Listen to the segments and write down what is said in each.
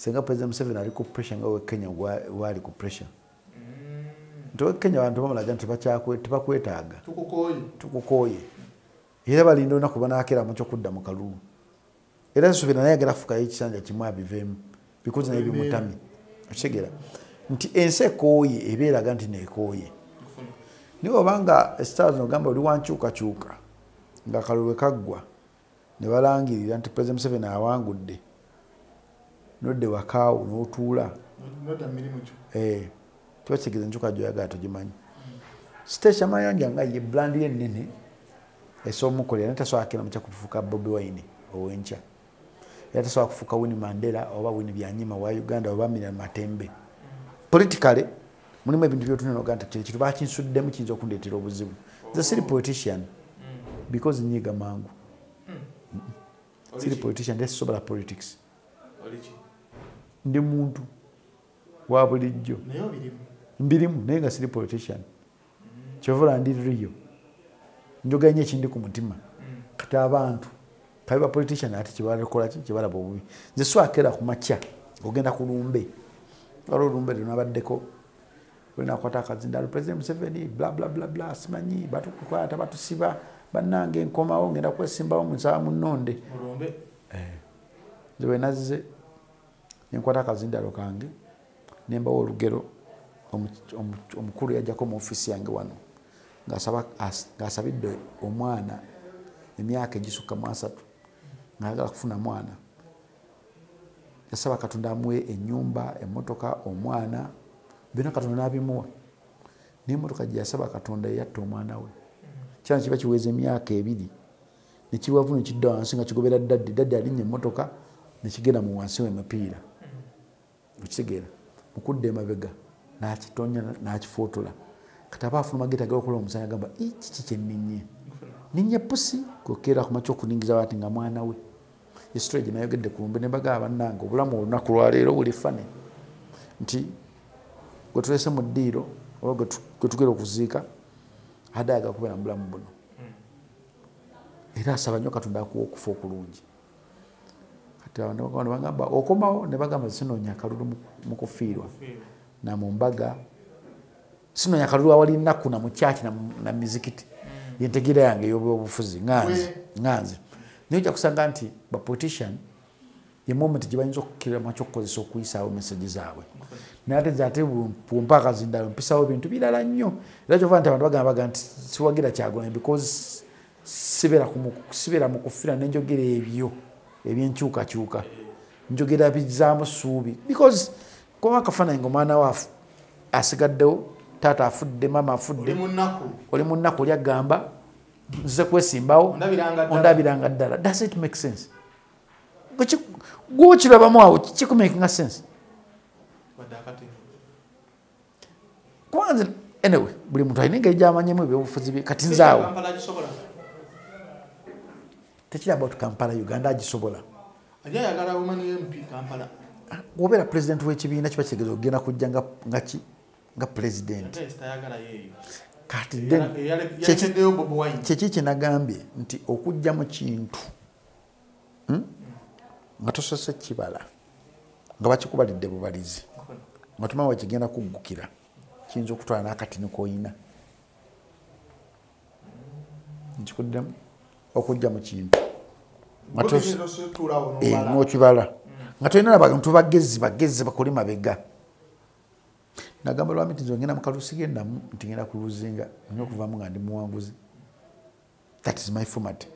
Senga President Museveni ali ku pressure nga we Kenya wali ku pressure. Nti Kenya abantu bamulaga nti tebakwetaaga. Tukukoye. Era balinda olunaku banaakera mu kyokudda mu kalulu. Era nsuubira naye agenda kufukayo ekisanja kimu abiveemu because naye bimutami. Okitegeera nti ensi ekooye eba eraga nti neekooye. Naye obanga essaawa zino ogamba oli wankyukakyuka ng'akalulu bwe kaggwa ne balangirira nti President Museveni awangudde, nodde wakaawo n'otuula. Kiba kitegeeza enkyuka gy'oyagala togimanyi. Stecia Mayanja nga ye brand ye ennene esobola omukolera, naye tasobola kugenda mu kya kufuuka Bobi Wine ow'enkya. Era tasobola kufuuka Winnie Mandela oba Winnie Byanyima wa Uganda oba Miria Matembe. Politically mulimu ebintu by'otunula n'ogamba nti kino ekintu bakinsuddemu kiyinza okundeetera obuzibu. Nze siri politician because nyiiga mangu. Siri politician, nze sisobola politics. Ndi muntu wa bulijjo. Mbirimu naye nga siri politician. Kyova ndi real. Njogera nnyo ekindi ku mutima. Kati abantu kabe ba politician ate kyebakola ki kyebalaba obubi. Nze swakera ku makya ogenda ku lumbe. Waliwo olumbe lunabaddeko olinakwata akazindaalo President Museveni bla bla bla bla simanyi batukukwata batusiba bannange nkomawo ngenda kwesimbawo mu nsaba munnonde. Nze bwe nazze ne nkwata akazindaalo kange ne mbawa olugero omukulu yajjako mu ofiisi yange wano ng'asabidde omwana emyaka egisukka mu 3 ng'ayagala kufuna mwana. Yasaba Katonda amuwe ennyumba, emmotoka, omwana, byonna Katonda n'abimuwa. N'emmotoka gye yasaba Katonda yatta omwana we. Kyana kiba kiweza emyaka 2 ne kiwavu ne kidda wansi nga kigobera daddi, daddi alinnya emmotoka ne kigenda mu wansi w'emipiira. Okitegeera? Mu kudda emabega n'akitonya n'akifootola. Kati aba afuluma geeta agala okukola omusana agamba, kiki kye nninnye? Nninnye pusi kwokera ku makya okuningiza bw'ati nga mwana we. History gye nayogedde ku lumbe ne mbagamba bannange obulamu olunaku lwaleero buli funny. Nti gwe tulese mu ddiiro oba gwe tugenda okuziika adde ayagala kubeera mu bulamu buno. Era asaba nnyo Katonda akuwa okufa okulungi. Kati abantu ne bagamba okomawo ne bagamba sinoonya akalulu mu kufiirwa na mu mbaga, sinoonya akalulu awali nnaku na mu kyaki na mizikiti. Yentegeera yange ey'obyobufuzi nganze. Naye ojja kusanga nti ba politician ye moment gye bayinza okukkirira mu ky'okukozesa okuyisaawo message zaabwe. Naye ate nze ate bw'ompa akazindaalo mpisawo bintu birala nnyo. Era kyova nti abantu bagamba nti siwagira Kyagulanyi because sibeera mu kufiira ne njogera ebyo ebyenkyukakyuka. Njogera bizaamu ssuubi because kuba akafaananyi ng'omwana we asigaddewo, taata afudde, maama afudde, oli mu nnaku, oli agamba nze kwesimbawo ondabiranga ddala. Does it make sense? Gwe okirabamu awo kikumakinga sense? Kubanga anyway buli muntu alina engeri gy'amanyemu ebyobufuzi bye. Kati nze awo tekiri about Kampala, Uganda agisobola. Bw'obeera president w'ekibiina kiba kitegeeza ogenda kujja nga president. Kati kyeki kye nagambye nti okujja mu kintu nga tosose kibala nga bakikubalidde bubalizi nga tomanyi we kigenda kuggukira kiyinza okutwala n'akatini k'oyina. Nkikuddemu okujja mu kintu n'okibala nga tolina abantu bagezi bakole mabega. Nagamba lwami nti ngenda mu kalulu sigendamu nti ngenda kuluzinga nina okuvaamu nga ndi muwanguzi. That is my format.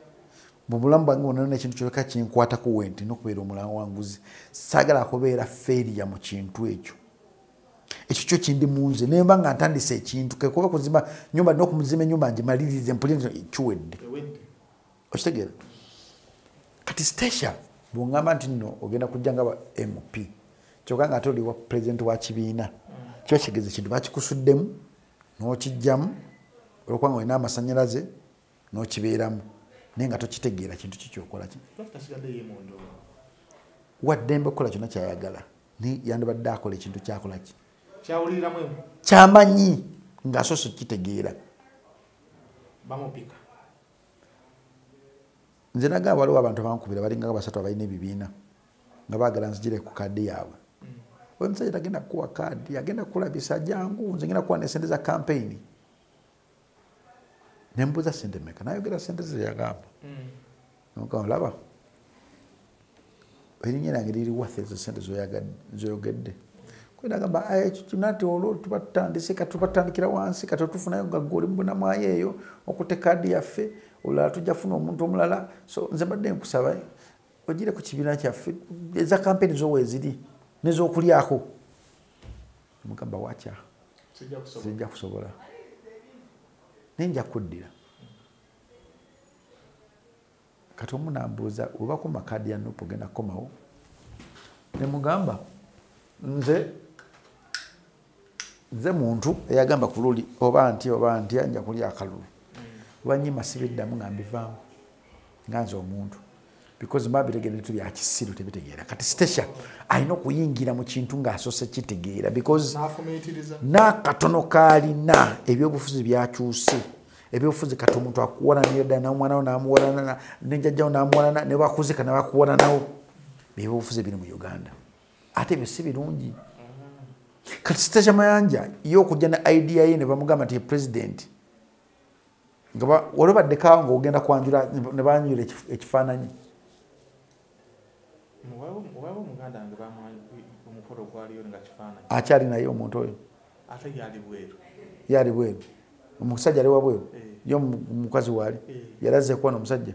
Mu bulamu bwange bwonna ekintu kyokka kinkwatako we nti n'okubeera omuwanguzi. Saagala kubeera failure mu kintu ekyo. Ekyo kyo kindi mu nze. Ne mba nga ntandise ekintu ke kuba kuzimba nnyumba n'okumuzimba ennyumba ngimalirize mpulire nti kiwedde. Okitegeera? Kati Stecia bw'ongamba nti nno ogenda kujja nga ba MP kyokka nga ate oli wa president wa kibiina kiba kitegeeza ekintu bakikusuddemu n'okiggyamu olw'okuba nga olina amasannyalaze n'okibeeramu naye nga tokitegeera kintu ki ky'okola ki. Waddembe okukola kyonna ky'ayagala naye yandibadde akola ekintu ky'akola ki kyamanyi ng'asoose okukitegeera. Nze nagamba waliwo abantu abankubira balinga basatu abalina ebibiina Nga baagala nzigire ku kaadi yaabwe. Oyo omusajja tagenda kukuwa kaadi, agenda kukulabisa jangu, nze ngenda kuwa ne sente za campaign. Ne mbuuza sente mmeka, n'ayogera sente ze yagamba. N'ogamba olaba, erinnya lyange liri worth ezo sente z'oyogedde. Nagamba ekyo kino nti olwo tuba tutandise, kati tuba tutandikira wansi, kati otufunayo nga ggwe oli mubunamwayo eyo okutte kaadi yaffe, olulala tujja kufuna omuntu omulala. So nze mbadde nkusaba ogire ku kibiina kyaffe, eza kampeyini zo weeziri n'ez'okulyako. Mugamba watya, sijja kusobola, naye nja kuddira. Kati omu n'ambuuza oba kuma kaadi ya NUP ogenda kukomawo? Ne mugamba nze muntu eyagamba ku luli oba ntya nja kulya akalulu. Oba nnyima sibiddamu nga mbivaamu nga nze omuntu, because mba mbitegeera bintu bya kisiru tebitegeera. Kati Stecia alina okuyingira mu kintu ng'asoose kitegeera, because n'akatono k'alina ebyobufuzi byakyuse. Ebyobufuzi kati omuntu akuwalanira ddala n'omwana wo n'amuwalana, ne jjajja wo n'amuwalana, ne bakuzika ne bakuwalanawo. Ebyobufuzi biri mu Uganda ate ebyo si birungi. Kati Stecia Mayanja ye okujja ne idea ye ne bamugamba nti ye president, nga wali obaddeko ng'ogenda kwanjula ne banjula ekifaananyi. Akyali naye omuntu oyo? Yali bweru. Omusajja ali wabweru? Ye omukazi waali? Yali azze kuba n'omusajja?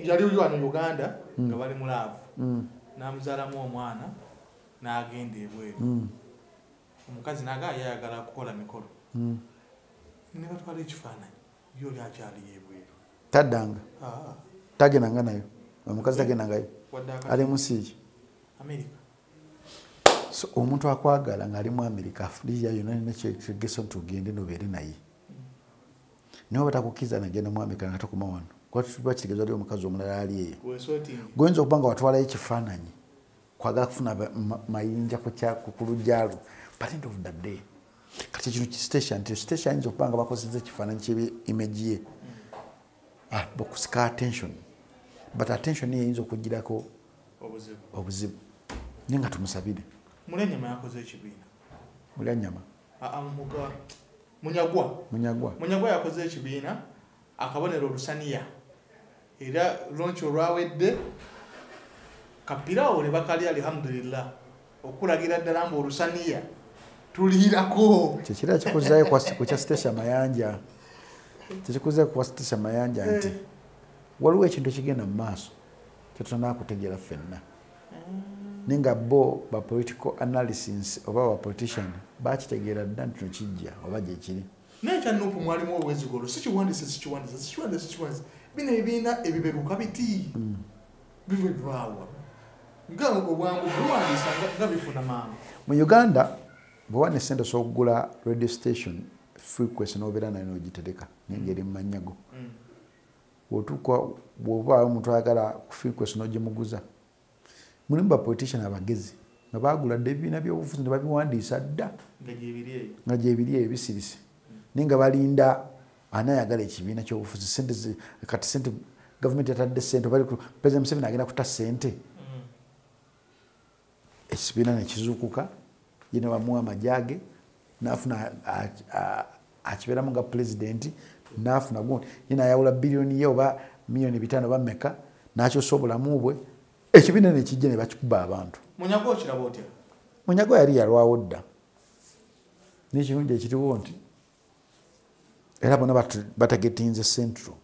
Yali wano Uganda nga bali mu laavu. N'amuzaalamu omwana n'agenda ebweru. Omukazi n'agamba yayagala kukola mikolo. Ne batwala ekifaananyi, ye oli akyaliyo ebweru. Taddanga? Tagendanga nayo? Omukazi tagendangayo? Ali mu nsi ki? Amerika. So omuntu akwagala ng'ali mu Amerika, Afuliriya yonna nina kyegesa nti ogende n'obeere naye. Naye oba takukkiriza nagenda mu Amerika nga takoma wano. Kuba kitegeeza waliwo omukazi omulala ali eyo. Gwoyinza okuba nga watwalayo ekifaananyi kwagala kufuna mayinja ku luggya lwo. But end of the day, kati kino ki Stecia nti Stecia ayinza okuba nga bakozesa ekifaananyi ky'image ye okusika attention. But attention ye eyinza okugirako obuzibu. Naye nga tumusabire. Mulyanyama yakoze ekibiina. Mulyanyama? Munyagwa. Munyagwa. Munyagwa yakoze ekibiina, akabonero olusaniya. Era launch olwawedde, kapiraawo ne bakalya alhamdulillah. Okulagira ddala mbu olusaniya tuliirako. Kyekira kikuzaayo ku kya Stecia Mayanja. Kyekikuzaayo ku Stecia Mayanja nti waliwo ekintu ekigenda mu maaso kye tutannaba ffenna. Naye nga bo ba political analysis oba ba politician bakitegeera dda nti kino kijja oba gye kiri. Naye ekya NUP mwalimu obwezigolo, sikiwandiise sikiwandiise sikiwandiise sikiwandiise. Bino ebibiina ebiberuka biti bivaawa nga obwangu biwandiisa nga bifuna mangu. Mu Uganda bw'oba ne ssente osobola okugula radio station frequency n'obeera nayo n'ogitereka naye ng'eri mu mannya go. Bw'otuuka bw'obaawo omuntu ayagala frequency n'ogimuguza. Mulimu ba politician abagezi nga baagula dda ebibiina by'obufuzi ne babiwandiisa dda nga gyebiri eyo bisirise. Naye nga balinda ani ayagala ekibiina ky'obufuzi sente kati sente gavumenti yatadde sente oba President Museveni agenda kuta sente. Ekibiina ne kizuukuka ye ne bamuwa amajage n'afuna akibeeramu nga pulezidenti n'afuna gundi ye n'ayawula biliyoni ye oba 5 million oba mmeka n'akyusa obulamu bwe ekibiina ne kijja ne bakikuba abantu. Munyagwa okiraba otya? Munyagwa yali yalwawo dda. N'ekirungi ekiriwo nti era bonna batargetinze Central,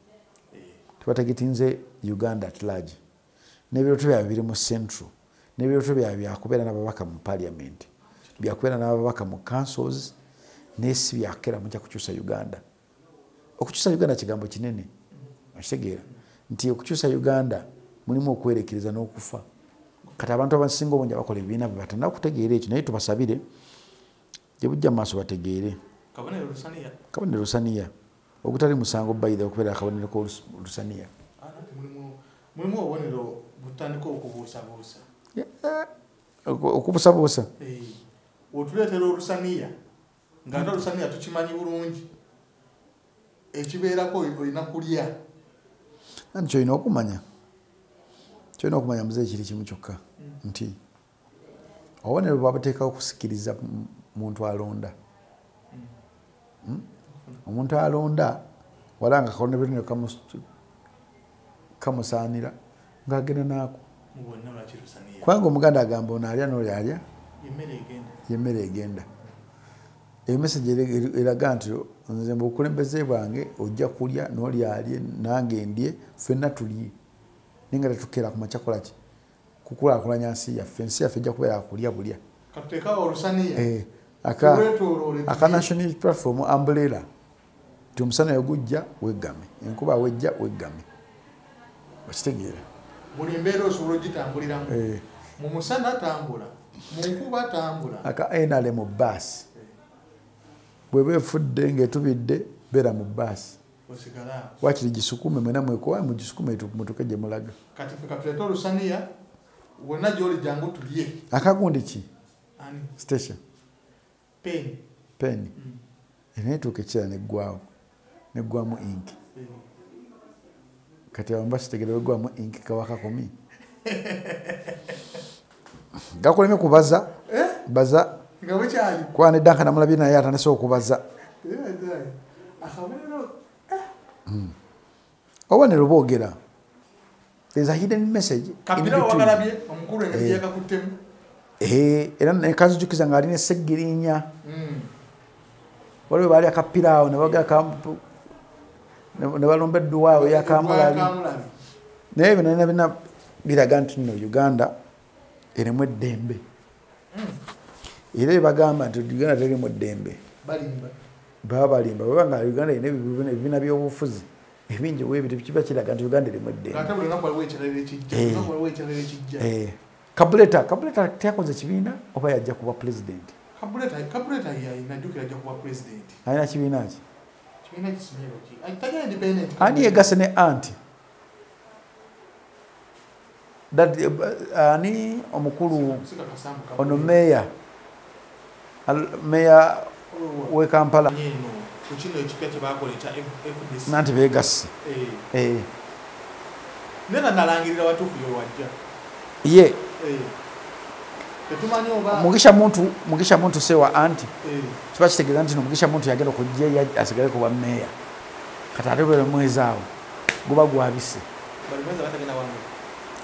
tebatargetinze Uganda at large. N'ebirooto byabwe biri mu Central, n'ebirooto byabwe byakubeera n'ababaka mu parliament, byakubeera n'ababaka mu councils, naye si byakukeera mujja kukyusa Uganda. Okukyusa Uganda kigambo kinene, okitegeera nti okukyusa Uganda mulimu okwerekereza n'okufa. Kati abantu abasinga obungi abakola ebibiina bwe batannaba kutegeera ekyo, naye tubasabire gye bujja mu maaso bategeere. Kabonero lusaniya. Kabonero lusaniya. Ogutali musango bayitha okubeera akabonero k'olusaniya. Mulimu obubonero butandika okubuusabuusa. Okubuusabuusa? Otuleetera olusaniya ng'ate olusaniya tukimanyi bulungi ekibeerako olina kulya. Anti ky'olina okumanya Kyolina okumanya muzeeyi kiri kimu kyokka nti obubonero bwabuteekawo okusikiriza muntu alonda. Omuntu alonda wala nga kabonero kamusaanira ng'agenda naako. Kubanga Omuganda agamba ono alya n'oli alya, yemmere egenda. Emessage eraga nti nze mu bukulembeze bwange ojja kulya n'oli alye nange ndye ffenna tulye. Naye nga tetukeera ku makya kukola ki? Kukulaakulanya nsi yaffe. Ensi yaffe ejja kubeera kulya bulya. Katuteekawo olusaniya. Aka National Platform umbrella nti omusana we gujja weggame, enkuba wejja weggame. Okitegeera? Buli mbeera osobola ogitambuliramu. Mu musana tambula, mu nkuba tambula. Aka NRM bus. Bw'eba efudde ng'etubidde beera mu bbaasi. Waakiri gisukume mwena mwekuwa mugisukume mutuuke gye mulaga. Kati ffe katuleete olusaniya wonna gy'oli jangu tulye. Akagundi ki? Station. Pen. Pen. Era etuuka ekiseera neggwawo. Neggwamu inki. Kati awo mba sitegeera weggwamu inki kawa kakumi. Gakulemye kubaza. Baza. Nga bukyali. Kuba ne Duncan namulabye naye atandise okubaza. Obubonero bwogera. There's a hidden message. Kapira wagalabye omukulu engeri yakakuttemu. Era nekanzijukiza ng'alina essegirinya. Waliwo baali akapira awo ne balumba edduwa awo eyakamulali. Naye ebyo byonna byonna biraga nti nno Uganda erimu eddembe. Era ebagamba nti Uganda terimu eddembe. Baba balimba. Baba nga Uganda erina ebibiina by'obufuzi ebingi bwebiti kiba kiraga nti Uganda erimu eddembe. Ate buli lunaku waliwo ekirala ekijja. Waliwo ekirala ekijja. Kabuleta teyakoze kibiina oba yajja kuba pulezidenti? Kabuleta najjukira ajja kuba pulezidenti. Alina kibiina ki? Kibiina kisimiro ki? Tajja independent. Ani yegasse ne anti? Ani omukulu ono meeya meeya w'e Kampala. Ku kino ekipya kye baakola ekya FDC. Nanti beegasse. Nena nalangirira watuufu yo wajja. Ye. Tetumanyi oba Mugisha Muntu sewa anti. Kiba kitegeeza nti no Mugisha Muntu yagenda okujja asigale kuba meeya. Kati ate bwe mwezi awo guba gwabise. Balimwezi batagenda wangu.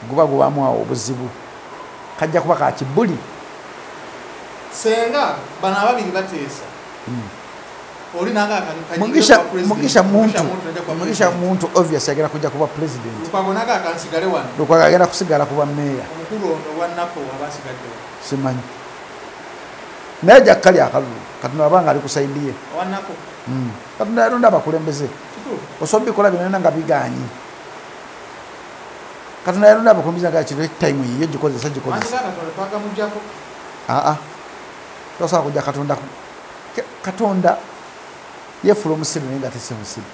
Guba gubamu awo obuzibu. Kajja kuba ka kibuli. Senga bano ababiri bateesa. Oli nanga Mugisha Muntu obvious agenda kujja kuba president. Lukwago nanga akansigale wano. Lukwago agenda kusigala kuba meeya. Omukulu ono wa NACO abasigadde. Simanyi. Naye ajja kali akalulu. Katonda abanga ali kusaidiye. Wa NACO. Katonda yalonda abakulembeze. Osobola bikola byonna nga bigaanyi. Katonda yalonda abakulembeze nga kiro time yiyo gikozesa gikozesa. Katonda twagamuggyako. Tosobola kujja Katonda. Katonda yefuula omusiru naye nga tese musiru.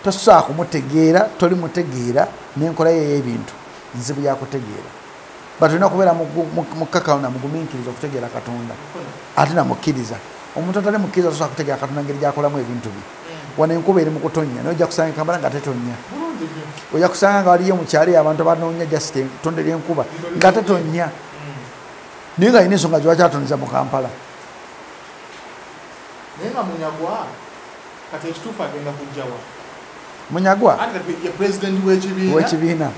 Tosobola kumutegeera, toli mutegeera n'enkola ye ey'ebintu nzibu yakutegeera. But olina kubeera mukkakkamu na mugumiikiriza okutegeera Katonda. Ate namukkiriza. Omuntu atali mukkiriza tosobola kutegeera Katonda ngeri gy'akolamu ebintu bye. Wano enkuba eri mu kutonnya naye ojja kusanga Kampala nga tetonnya. Ojja kusanga nga waliyo mu kyalo abantu abanoonya just ettonde ly'enkuba nga tetonnya. Naye nga alina ensonga gy'akyatonyeza mu Kampala. Naye nga Munyagwa kati ekituufu agenda kujja wa? Munyagwa? Anti kati ye pulezidenti w'ekibiina.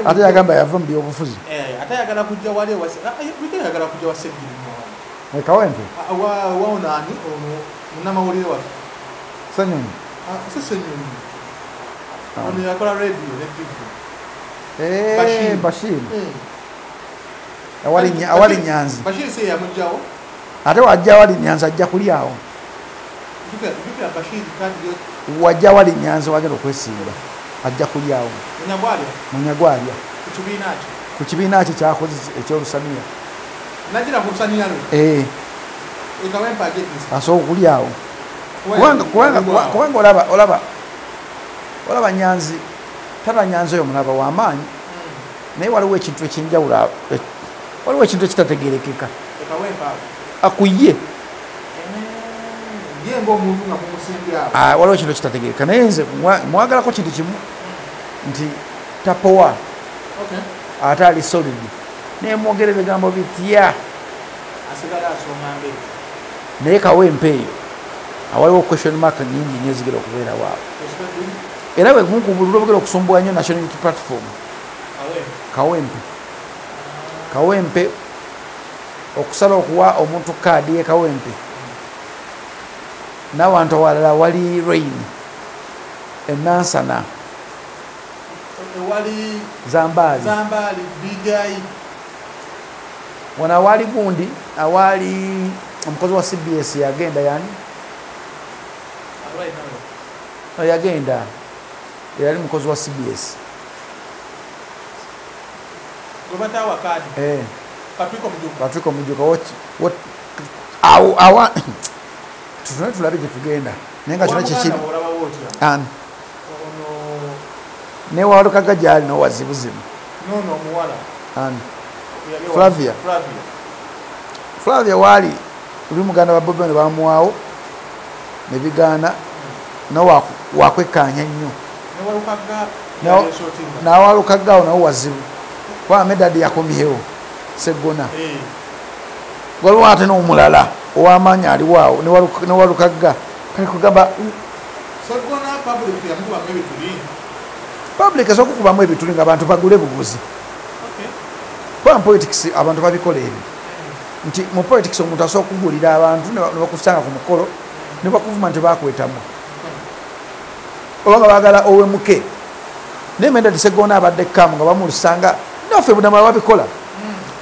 Ate yagamba yava mu byobufuzi. Ate ayagala kujja wali ayagala kujja wa Ssegirinya. E Kawempe? Wa ono ani ono munnamawulire waffe. Ssenyonyi? Si Ssenyonyi. Ono yakola radio ne TV. Bashir. Awali Nyanzi. Bashir si yamuggyawo? Ate wajja awali Nyanzi ajja kulyawo. Wajja wali Nyanzi wagenda okwesimba ajja kulyawo. Munyagwa alya ku kibiina kye kyakoze ekyolusaniya. Nagira ku lusaniya lwe. Asobola okulyawo. Kubanga olaba Nyanzi, tata Nyanzi oyo mulaba w'amaanyi naye waliwo ekintu ekyenjawulo, waliwo ekintu ekitategeerekeka akuye. Waliwo ekintu ekitategeereka naye nze mwagalako kintu kimu nti tapowa. Ate ali solid. Naye mwogere ebigambo bitya. Asigala asoma mbere. Naye Kawempe eyo awaliwo question mark nyingi nnyo ezigenda okubeera waawo. Era bwe gumu ku bululu obugenda okusumbuwa nnyo National Unity Platform. Kawempe. Kawempe okusala okuwa omuntu kaadi ye Kawempe. N'awantu awalala wali rain enansana wali Zambaali. Zambaali Bigayi. Wano awali gundi awali omukozi wa CBS yagenda yani yagenda yali mukozi wa CBS. Gobatawa kaadi. Patrick Omujuka what awa tutune tulabe gye tugenda naye nga kyonna kyekiri ani ne Walukaga gyali n'owazibuzibu nono omuwala ani Flavia wali uli muganda wa Bobi ne bamuwaawo ne bigaana no wakwekkaanya nnyo ne Walukaga awo nawo wazibu kuba Medadi yakomyewo Seggona waliwo ate n'omulala ow'amaanyi aliwo awo ne Walukaga kale kugamba Seggona public yamukubamu ebituli. Public esobola okukubamu ebituli ng'abantu bagule buguzi. Kuba mu politics abantu babikola ebyo. Nti mu politics omuntu asobola okugulira abantu ne bakusanga ku mukolo ne bakuvuma nti bakwetamu. Oba nga baagala owemuke. Naye Medadi Seggona abadde kamu nga bamulusanga naffe budamala babikola.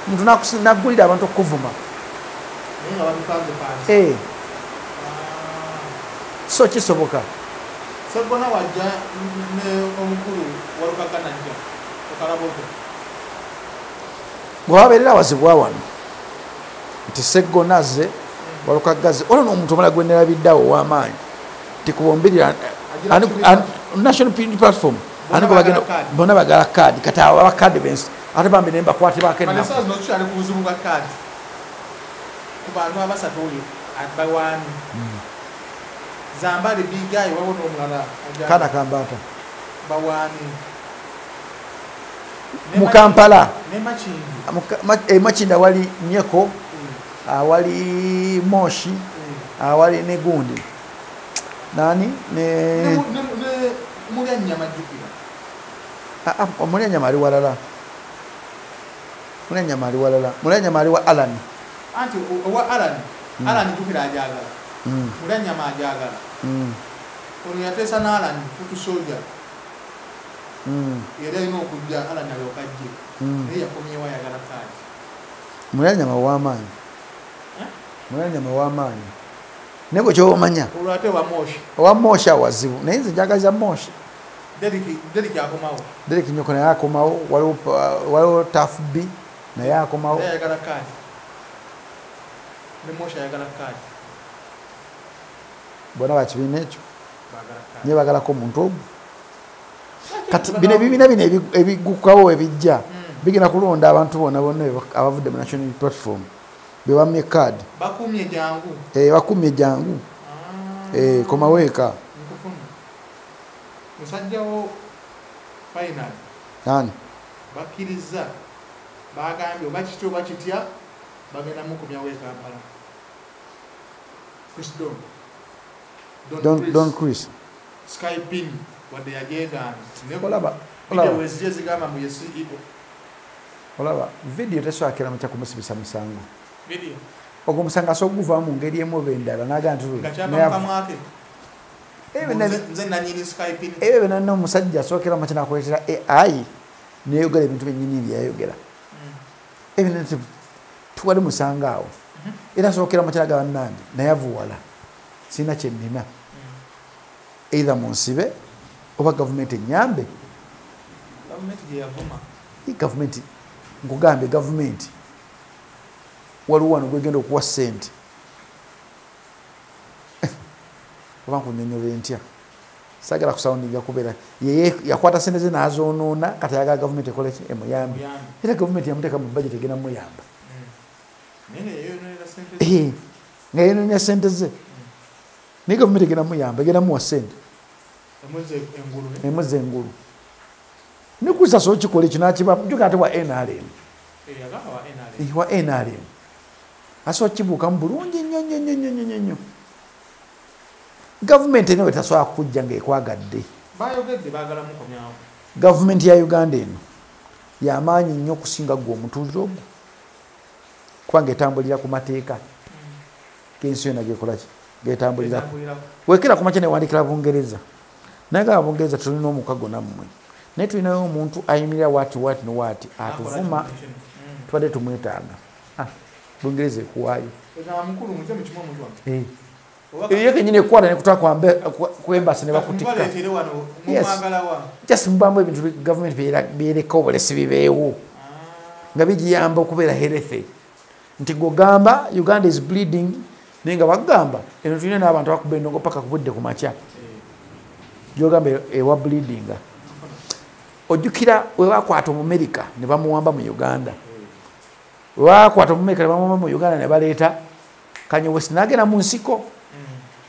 Omuntu n'agulira abantu okuvuma. So kisoboka. Seggona wajja ne omukulu Walukaga najja okalaboto. Bw'abeerera wazibu wano nti Seggona azze Walukaga azze olwo n'omuntu omulala gwe nerabiddeawo ow'amaanyi nti kubombirira National Unity Platform ani gwe bagenda bonna bagala kaadi kati abo abakaadi bensi ate bambi ne mbakwatibwako ennaku. Kati essaawa zino tukyali ku buzibu bwa kaadi ku bantu abasatu oyo bawaani Zambali Bigayi waliwo n'omulala Kana Kambaata bawaani mu Kampala ne Makindye. Makindye awali Nyeko awali Moshi awali ne gundi nani ne Mulyanyama jjukira. Mulyanyama ali walala. Mulyanyama ali walala. Mulyanyama ali wa Alan. Anti owa Alan. Alan jjukira ajagala. Mulyanyama ajagala. Ono yateesa ne Alan foot soldier. Yali alina okujja Alan alyoke ajje. Naye yakomyewo ayagala kaadi. Mulyanyama w'amaanyi. Mulyanyama w'amaanyi. Naye gwe ky'omanya. Olwo ate owa Moshi. Owa Moshi awazibu. Naye nze njagaza Moshi. Deriki akomawo. Deriki Nyoko naye akomawo. Waliwo Taf B naye akomawo. Naye ayagala kaadi. Ne Moshi ayagala kaadi. Bonna bakibiina ekyo. Naye baagalako omuntu ogwo. Kati bino ebibiina bino ebiggukawo ebijja bigenda kulonda abantu bonna bonna abavudde mu National Unity Platform be bamye kaadi. Bakumye jangu. Bakumye jangu. Komawo eka. Musajja wo final. Ani? Bakkiriza bagambye oba kitya oba kitya bagenda mukomyawo e Kampala. Chris Don. Don Chris. Skypin wadde yajeegaana. Olaba. Video ezije zigamba mbu ye CEO. Olaba video tesobola mukya kumusibisa musango. Video. Ogwo omusango asobola okuguvaamu mu ngeri emu oba endala n'agamba nti Nga kyava mu kamwa ke. Nze nannyini Skypin. Ebyo byonna omusajja asookera makya n'akuleetera AI n'eyogera ebintu byennyini byeyayogera. Ebyo byonna tuwali musango awo. Era asookera makya n'agamba bannange naye avuwala. Sirina kye nnina. Either munsibe oba gavumenti ennyambe. Gavumenti gye yavuma. Gavumenti nkugambye gavumenti waliwo wano gwegenda okuwa ssente. Oba nkunnyonnyola ntya. Saagala kusoundinga kubeera yeye yakwata ssente ze n'azoonoona kati ayagala gavumenti ekole ki emuyambe. Era gavumenti yamuteeka mu budget egenda muyamba. Nga yeeyonera ssente ze. Naye gavumenti egenda muyamba egenda muwa ssente. Emuzza engulu. Nikusa so kikola ekyo n'akiba jjuka ate wa NRM. Wa NRM. Asobola kibuukamu bulungi nnyo nnyo nnyo nnyo nnyo nnyo. Gavumenti eno etasobola kujja ng'ekwagadde. Bayogedde baagala mukomyawo. Gavumenti ya Uganda eno y'amaanyi nnyo okusinga ggwe omutuuze ogwo. Kubanga etambulira ku mateeka g'ensi yonna gekola ki? Getambulirako. Wekera ku makya newandiikira Bungereza. Naye nga Bungereza tulina omukago nammwe. Naye tulinayo omuntu ayimirira waati waati ne waati atuvuma tubadde tumwetaaga. Bungereza ekuwaayo. Ye kennyini ekwata nekutwala ku embassy ne bakutikka. Yes. Just mubaamu ebintu gavumenti byereka obulesi bibeewo. Nga bigiyamba okubeera healthy. Nti gw'ogamba Uganda is bleeding naye nga bagamba eno tulina n'abantu abakuba endongo paka ku budde ku makya. Gy'ogamba ewa bleedinga. Ojjukira we bakwata Omumerika ne bamuwamba mu Uganda. We bakwata Omumerika ne bamuwamba mu Uganda ne baleeta Kanye West n'agenda mu nsiko.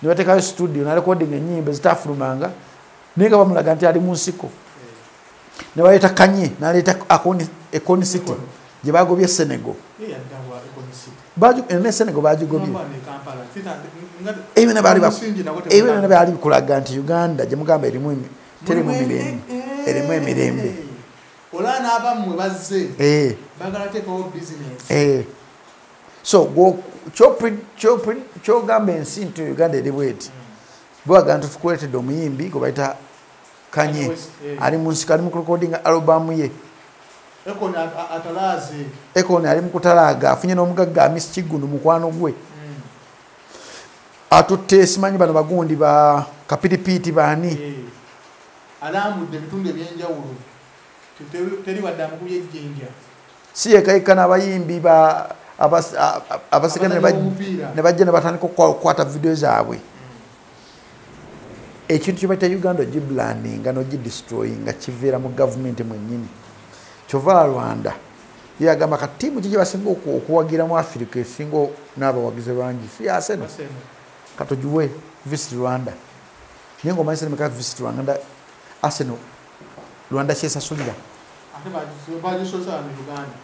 Ne bateekayo studio n'arekodinga ennyimba ezitaafulumanga naye nga bamulaga nti ali mu nsiko. Ne baleeta Kanye n'aleeta Akon City gye bagobye Senegal. Ne Senegal bagigobye. Ebyo baali bikulaga nti Uganda gye mugamba erimu terimu mirembe. Erimu emirembe. Olaba n'abammwe bazze baagala teekawo bizinesi. So kyogamba ensi nti Uganda eri bweti. Bwagamba nti tukuleetedde omuyimbi gwe bayita Kanye ali mu nsiko ali mu kurekodinga alubamu ye. Akon ali mu kutalaaga afunye n'omugagga Miss Kiggundu mukwano gwe. Atutte simanyi bano bagundi ba kapiripiiti baani. Alambudde ebitundu ebyenjawulo. Teri wadde amukubye ejjinja. Si yekayekka n'abayimbi abasigala ne bajja ne batandika okukwata vidiyo zaabwe. Ekintu kye bayita Uganda ogiblandinga n'ogidestroyinga kiviira mu gavumenti mwennyini. Kyova Rwanda ye agamba kati ttiimu ki gye basinga okuwagira mu Africa esinga n'abawagizi bangi si Arsenal. Katugiwe Visit Rwanda. Naye ng'omanyi ssente mmeka Visit Rwanda Arsenal Rwanda kyesasulira.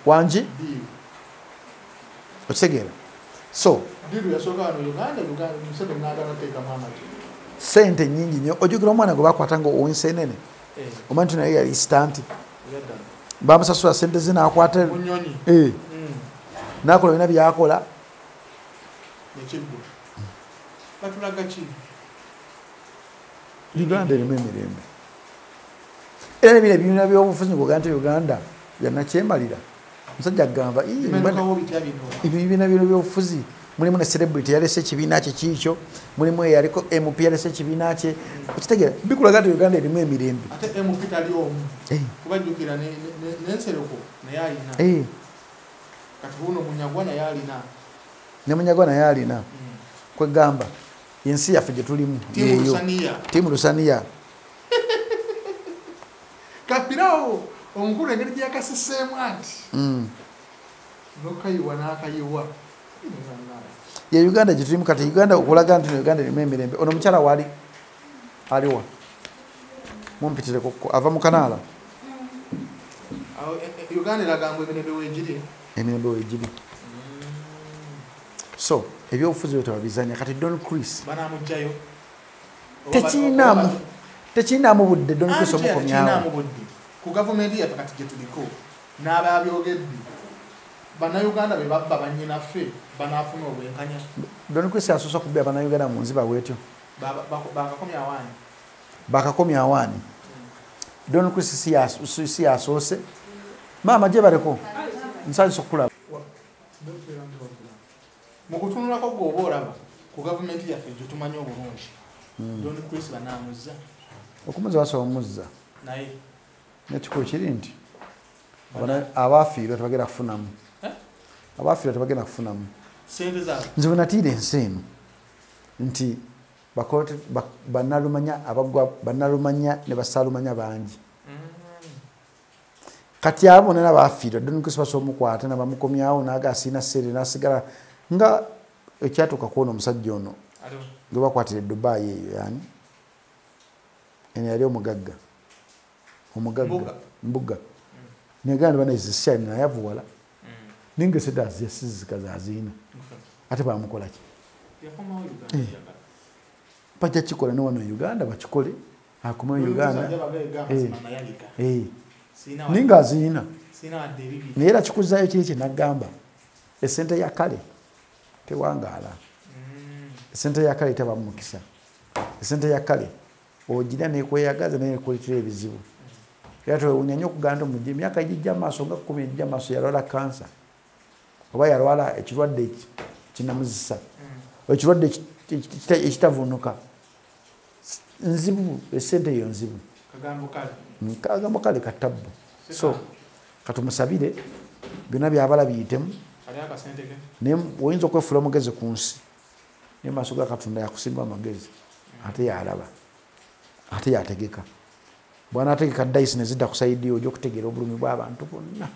Wangi? Okitegeera. So sente nnyingi nnyo. Ojjukira omwana gwe bakwata nga ow'enseenene omanyi nti naye yali stunt. Bamusasula sente ze n'akwata n'akola byonna by'akola. Uganda erimu emirembe. Era n'ebino ebibiina by'obufuzi ng'ogamba nti Uganda yannakyemalira. Omusajja agamba ebibiina bino by'obufuzi mulimu ne celebrity yalese ekibiina kye kiikyo, mulimu eyaliko MP yalese ekibiina kye. Okitegeera bikulaga nti Uganda erimu emirembe. Ate MP tali omu. Kubajjukira n'ensereko naye alina. Kati wuuno Munyagwa naye alina. Ne Munyagwa naye alina. Kwegamba ensi yaffe gye tulimu yeeyo. Ttiimu Lusaniya. Kapirawo omukulu engeri gye yakasiseemu anti. N'okayiwa n'akayiwa. Ye Uganda gye tulimu kati Uganda okulaga nti Uganda erimu emirembe. Ono omukyala waali aliwa? Mumpitireko ava mu Kanaala. Uganda eraga mbu emirembe weegiri. Emirembe weegiri. So ebyobufuzi byo tebabizannya kati Don Chris. Banaamuggyayo. Tekirinaamu budde Don Chris omukomyawo. Tekirinaamu budde. Ku gavumenti yaffe kati gye tuliko n'ababyogedde Bannayuganda be babba bannyinaffe banaafuna obwenkanya. Don Chris asoose okubbira Bannayuganda mu nziba bw'etyo. Bakakomya awaani. Bakakomya awaani. Don Chris si yasoose. Maama gye baleko. Nsanyuse okukulaba. Mu kutunulako ggwe oba olaba ku gavumenti yaffe gye tumanyi obulungi. Don Chris banaamuzza. Okumuzza basobola omuzza. Naye n'ekikulu kiri nti abafiirwa tebagenda kufunamu. Abafiirwa tebagenda kufunamu. Ssente zaabwe. Nze bwe natiira ensi eno nti bannalumanya abagwa bannalumanya ne basaalumanya bangi. Kati abo bonna n'abafiirwa Don Chris basobola omukwata ne bamukomyawo n'aga asiina ssente n'asigala nga ekyatuuka ku ono omusajja ono gwe bakwatira e Dubai eyo yani. Eno yali omugagga. Omugagga. Mbuga. Neganda bana ezishyani nayavuwala. Ninga sente azisizika zaziina. Ate bamukola ki? Bajja kikola ne wano Uganda bakikole. Akomawo Uganda. Ninga aziina. Naye era kikuzaayo kiri kye nagamba. Esente ya kale tewangaala. Esente ya kale teba mukisa. Esente ya kale ogira nekweyagaza naye ekuleetera ebizibu. Era twewuunya nnyo okugamba nti emyaka egijja maaso nga 10 egijja maaso yalwala kansa. Oba yalwala ekirwadde kinamuzisa. Ekirwadde ekitavuunuka. Nzibu, esente eyo nzibu. Kagambo kale katabbu. So katumusabire byonna byabala biyitemu. Naye oyinza okwefuula omugezi ku nsi. Naye maaso ga Katonda yakusinga amagezi. Ate yalaba. Ate yategeka. Bw'anaategeka dayisi ne zidda ku sayidi ojja okutegeera obulumi bw'abantu bonna.